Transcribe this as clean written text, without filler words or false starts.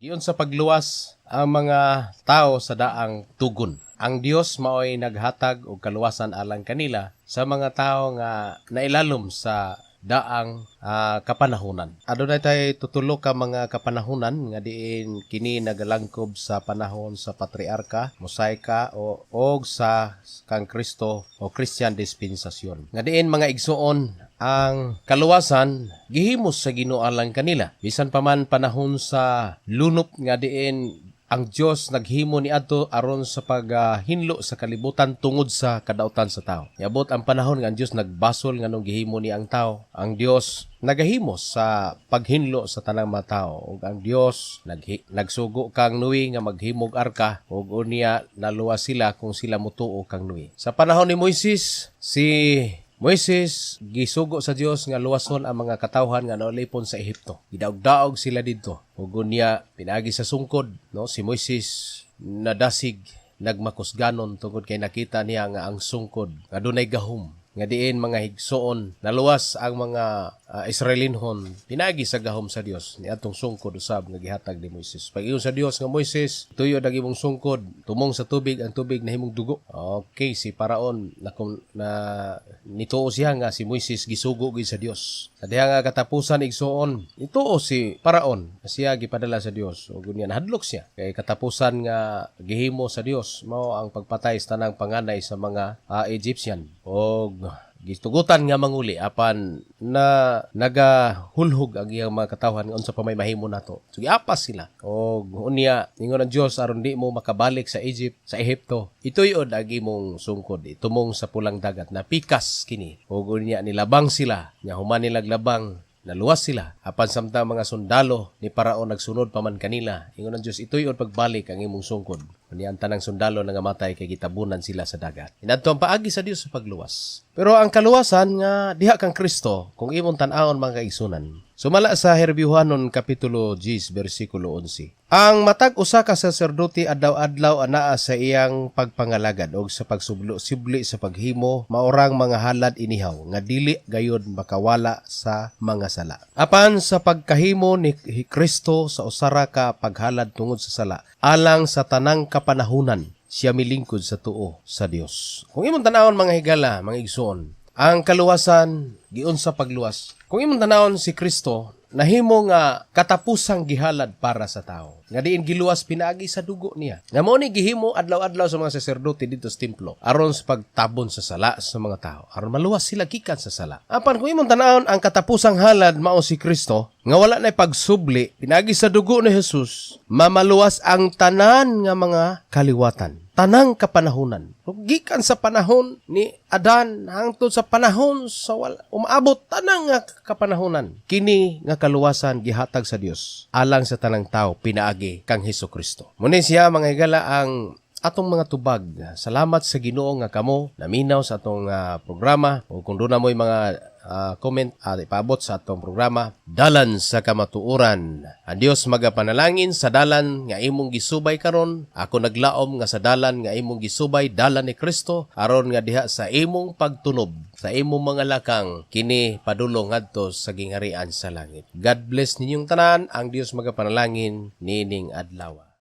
Giunsa pagluwas ang mga tao sa daang tugon. Ang Dios maoy naghatag og kaluwasan alang kanila sa mga tao nga nailalom sa daang kapanahunan. Adunay tay tutulo ka mga kapanahunan nga diin kini nagalangkob sa panahon sa patriarka, Mosaika o og sa kang Kristo o Christian dispensasyon. Nga diin, mga igsuon, ang kaluwasan gihimos sa Ginoo alang kanila. Bisan pa man panahon sa lunop nga diin ang Dios naghimo ni adto aron sa paghinlo sa kalibutan tungod sa kadautan sa tao. Niabot ang panahon nga ang Dios nagbasol nganong gihimo ni ang tao. Ang Dios nagahimo sa paghinlo sa tanang mga tao ug ang Dios nagsugo kang Noe nga maghimog arka ug unya naluwas sila kung sila mutuo kang Noe. Sa panahon ni Moises, si Moises gisugo sa Dios nga luwason ang mga katawhan nga naulipon sa Ehipto. Gidaog-daog sila didto. Ug unya pinaagi sa sungkod, no, si Moises nadasig, nagmakusganon tungod kay nakita niya nga ang sungkod nga dunay gahom, nga diin, mga higsuon, naluwas ang mga Israelinhon pinaagi sa gahom sa Dios ni atong sungkod usab nga gihatag ni Moises. Pag-ingon sa Dios nga, "Moises, tuyo ang imong sungkod tumong sa tubig," ang tubig nahimong dugo. Okay, si Paraon na, na nituo siya nga si Moises gisugo gyud sa Dios. Sa diha nga katapusan, igsuon, nituo si Paraon na siya gipadala sa Dios ug unya nahadlok siya kay katapusan nga gihimo sa Dios mao ang pagpatay sa tanang panganay sa mga Egyptian og gitugutan nga manguli, apan na nagahulhog ang iyang mga katawhan nga unsa pa may mahimo nato. So giapas sila. Og unya ingon ang Dios, "Aron di mo makabalik sa Egypt, sa Ehipto, ituyod ang imong sungkod itumong sa Pulang Dagat." Napikas kini. Og unya nilabang sila. Nya human nilag labang, naluwas sila. Apan samtang mga sundalo ni Paraon nagsunod pa man kanila, ingon ang Dios, "Ituyod pagbalik ang imong sungkod." Unya ang tanang sundalo nangamatay kay gitabunan sila sa dagat. Inadto ang paagi sa Dios sa pagluwas. Pero ang kaluwasan nga diha kang Kristo, kung imong tan-awon, mga kaigsunan, sumala sa Herbiyuhanon kapitulo 10 bersikulo 11. Ang matag usa ka saserdote adlaw-adlaw anaa sa iyang pagpangalagad og sa pagsublo-sibli sa paghimo maorang mga halad inihaw nga dili gayod makawala sa mga sala. Apan sa pagkahimo ni Kristo sa usara ka paghalad tungod sa sala alang sa tanang kapanahunan, siya milingkod sa tuo sa Dios. Kung imong tanawon, mga higala, mga igsoon, ang kaluwasan giunsa pagluwas. Kung imong tanawon, si Kristo nahimo nga katapusang gihalad para sa tao. Nga diin giluwas pinaagi sa dugo niya. Nga mao ni gihimo adlaw-adlaw sa mga saserdote dito sa templo aron sa pagtabon sa sala sa mga tao, aron maluwas sila gikan sa sala. Apan kung imong tanawon, ang katapusang halad mao si Kristo nga wala na pagsubli, pinaagi sa dugo ni Jesus mamaluwas ang tanan nga mga kaliwatan, tanang kapanahunan. Gikan sa panahon ni Adan hangtod sa panahon sa wala, umaabot tanang nga kapanahunan. Kini nga kaluwasan gihatag sa Dios alang sa tanang tao pinaagi kang Hesus Kristo. Muni siya, mga higala, ang atong mga tubag. Salamat sa Ginoo nga kamo naminaw sa atong programa o kung duna mo'y mga comment, ipaabot sa atong programa Dalan sa Kamatuoran. Ang Dios magapanalangin sa dalan nga imong gisubay karon. Ako naglaom nga sa dalan nga imong gisubay, dalan ni Kristo, aron nga diha sa imong pagtunob, sa imong mga lakang kini padulong ngadto sa gingharian sa langit. God bless ninyong tanan. Ang Dios magapanalangin niining adlaw.